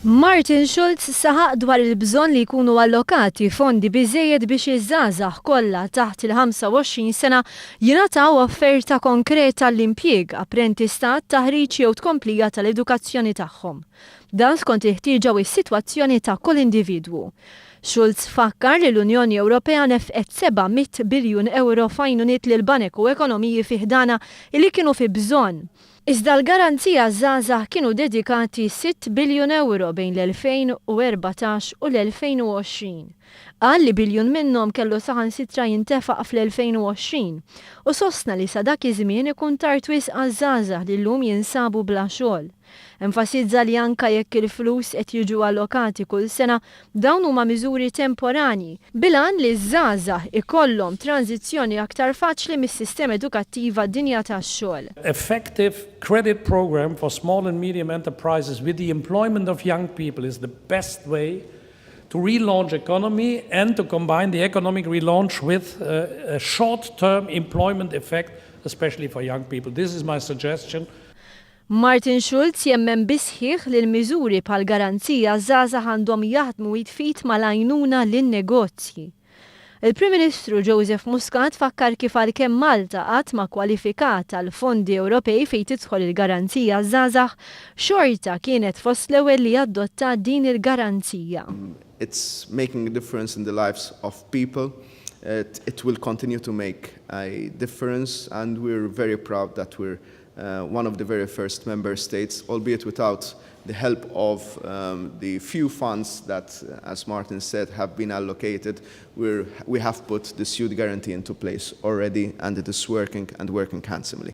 Martin Schulz saħaq dwar il-bżonn li jkunu allokati fondi biżejjed biex iż-żgħażagħ kollha taħt il-25 sena jingħataw offerta konkreta għall-impjieg, apprentistat, taħriġ jew tkomplija tal-edukazzjoni tagħhom. Dan skont il-ħtieġa u s-sitwazzjoni ta' kull individwu. Schulz fakkar li l-Unjoni Ewropea nefqet 700 biljun ewro f'għajnuniet lil banek u ekonomiji fi ħdanha li kienu fi bżonn. Iżda l-Garanzija Żgħażagħ kienu dedikati 6 biljun ewro bejn l-2014 u l-2020. Qal li biljun minnhom kellu saħansitra jintefaq fl-2020 u sostna li sa dak iż-żmien ikun tard wisq għaż-żgħażagħ li llum jinsabu bla xogħol. Enfasizza li anke jekk il-flus qed jiġu allokati kull sena, dawn huma miżuri temporanji, bil-għan li ż-żgħażagħ ikollhom tranżizzjoni aktar faċli mis-sistema edukattiva għad-dinja tax-xogħol. Effective credit program for small and medium enterprises with the employment of young people is the best way to relaunch economy and to combine the economic relaunch with a short-term employment effect, especially for young people. This is my suggestion. Martin Schulz jemmen bis-sħiħ li l-miżuri bħall-Garanzija Żgħażagħ għandhom jaħdmu id f'id mal-għajnuna lin-negozji. Il-Prim Ministru Joseph Muscat fakkar kif għalkemm Malta qatt ma kwalifikat għal fondi Ewropej fejn tidħol il-Garanzija Żgħażagħ, xorta kienet fost l-ewwel li adottat din il-garanzija. It's making a difference in the lives of people. It will continue to make a difference and we're very proud that we're one of the very first member states, albeit without the help of the few funds that, as Martin said, have been allocated. We have put this youth guarantee into place already and it is working and working handsomely.